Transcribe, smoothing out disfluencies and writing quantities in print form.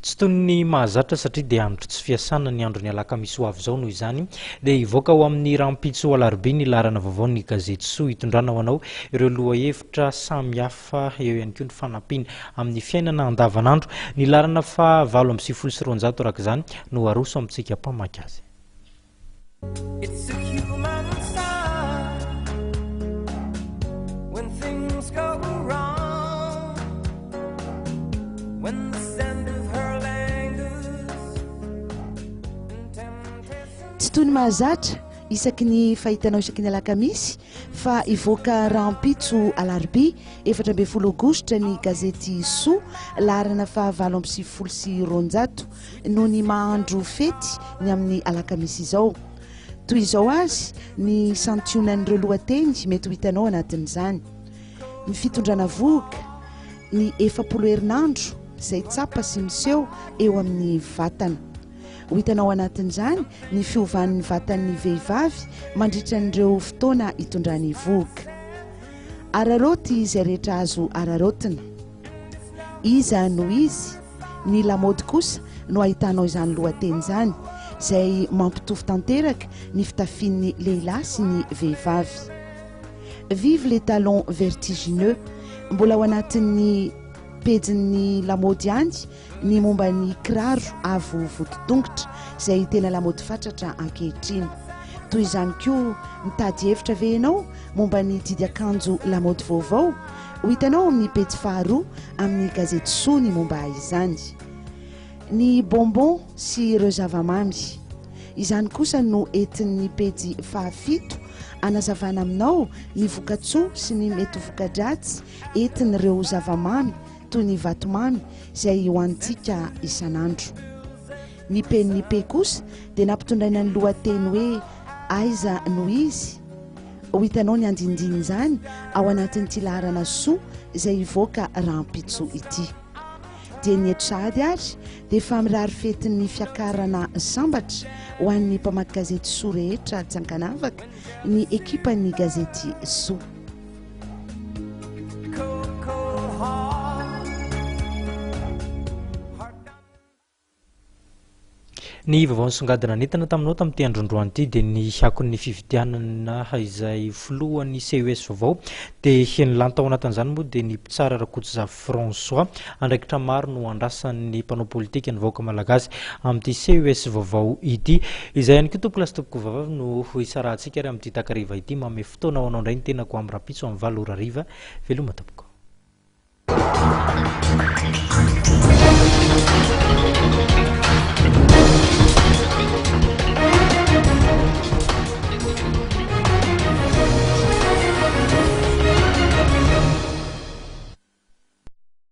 Tsy toy ny mahazatra satria dia andro tsy fiasana ny andron'ny alakamisy ho avy izao noho izany dia hivoaka ho amin'ny rahampitso alarobia ny laharana vaovaon'ny gazety Soa hitondrana ho anao ireo lohahevitra samihafa eo ihany koa ny fanampiana amin'ny fiainana andavanandro. Ny laharana faha 298 araka izany no aroso amintsika mpamaky azy. Tsy toy ny mahazatra isaky ny fahitanao isaky ny alakamisy fa hivoaka rahampitso alarobia 14 aogositra ny gazety Soa laharana faha 298 noho ny maha andro fety ny amin'ny alakamisy izao. Toy izao ary ny santionan'ireo lohateny mety ho hitanao anatin'izany. Ny fitondrana vohoka, ny 40 herinandro izay tsapa sy miseho eo amin'ny vatana. Ho hitanao anatin'izany ny fiovan'ny vatan'ny vehivavy mandritra an'ireo fotoana itondrany vohoka. Araraoty izay rehetra azo araraotina. Iza no izy? Ny lamaody kosa no ahitanao izany lohateny izany, izay mampitovy tanteraka ny fitafian'ny lehilahy sy ny vehivavy. Vive les talons vertigineux! Mbola ao anatin'ny pejin'ny lamaody ihany ny momba ny kiraro avo voditongotra, izay tena lamaody fatratra ankehitriny. Toy izany koa, mitady hevitra ve ianao momba ny didy akanjo lamaody vaovao? Ho hitanao ao amin'ny pejy faharoa amin'ny gazety Soa ny momba izany. Ny bonbon sy ireo zava-mamy. Izany kosa no entin'ny pejy fahafito hanazavana aminao ny vokatsoa sy ny mety ho voka-dratsy entin'ireo zava-mamy toy ny vatomamy izay hohanintsika isan'andro. Ny penin'ny P kosa dia nampitondraina ny lohateny hoe Aiza no izy? Ho hitanao ny andinindin'izany ao anatin'ity laharana soa izay hivoaka rahampitso ity. Dieny eto sahady ary dia efa mirary fetin'ny fiakarana sambatra ho an'ny mpamaky gazety soa rehetra tsy ankanavaka ny ekipan'ny gazety soa. Ny vaovao nisongadina nentina taminao tamin'ity androndroany ity dia ny akon'ny fifidianana izay filohan'ny CES vaovao dia ny lany tao anatin'izany moa dia ny mpitsara Rakotozafy François. Andraikitra maro no andrasan'ny mpanao politika ny vahoaka malagasy amin'ity CES vaovao ity. Izay ihany koa tompokolahy sy tompokovavavy no hisarahantsika ary amin'ity takariva ity. Manome fotoana ho anao indray ny tenako amin'ny rahampitso amin'ny 8 ora hariva. Veloma tompoko.